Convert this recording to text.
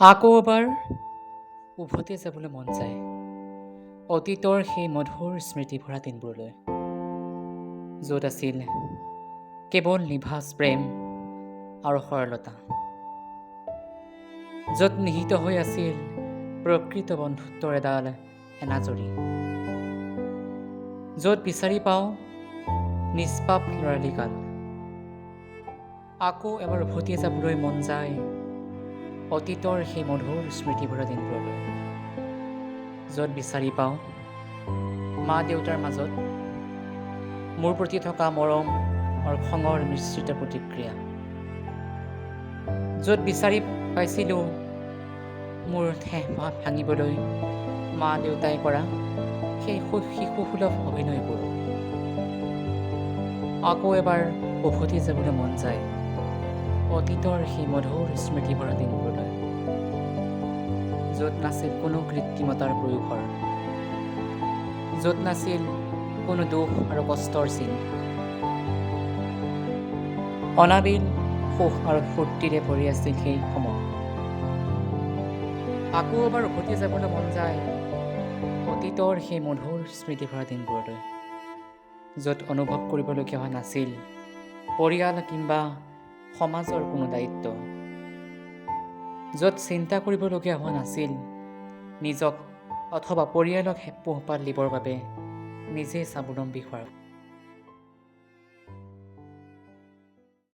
আকৌ এবাৰ উভতি যাবলৈ মন যায় অতীতৰ সেই মধুৰ স্মৃতিভৰা দিনবোৰলৈ, য'ত আছিল কেৱল নিভাঁজ প্ৰেম আৰু সৰলতা, য'ত নিহিত হৈ আছিল প্ৰকৃত বন্ধুত্বৰ এডাল এনাজৰী, য'ত বিচাৰি পাওঁ নিষ্পাপ ল'ৰালিকাল। আকৌ এবাৰ উভতি যাবলৈ মন যায় অতীতৰ সেই মধুৰ স্মৃতিভৰা দিনবোৰলৈ, য'ত বিচাৰি পাওঁ মা দেউতাৰ মাজত মোৰ প্ৰতি থকা মৰম আৰু খঙৰ মিশ্ৰিত প্ৰতিক্ৰিয়া, য'ত বিচাৰি পাইছিলোঁ মোৰ ঠেহ ভাঙিবলৈ মা দেউতাই কৰা সেই শিশুসুলভ অভিনয়বোৰ। আকৌ এবাৰ উভতি যাবলৈ মন যায় অতীতৰ সেই মধুৰ স্মৃতিভৰা দিনবোৰলৈ, য'ত নাছিল কোনো কৃত্ৰিমতাৰ প্ৰয়োভৰ, য'ত নাছিল কোনো দুখ আৰু কষ্টৰ চিন, অনাবিল সুখ আৰু ফূৰ্তিৰে ভৰি আছিল সেই সময়। আকৌ এবাৰ উভতি যাবলৈ মন যায় অতীতৰ সেই মধুৰ স্মৃতিভৰা দিনবোৰলৈ, য'ত অনুভৱ কৰিবলগীয়া হোৱা নাছিল পৰিয়াল কিম্বা সমাজৰ কোনো দায়িত্ব, য'ত চিন্তা কৰিবলগীয়া হোৱা নাছিল নিজক অথবা পৰিয়ালক পোহপাল দিবৰ বাবে নিজে স্বাৱলম্বী হোৱাৰ।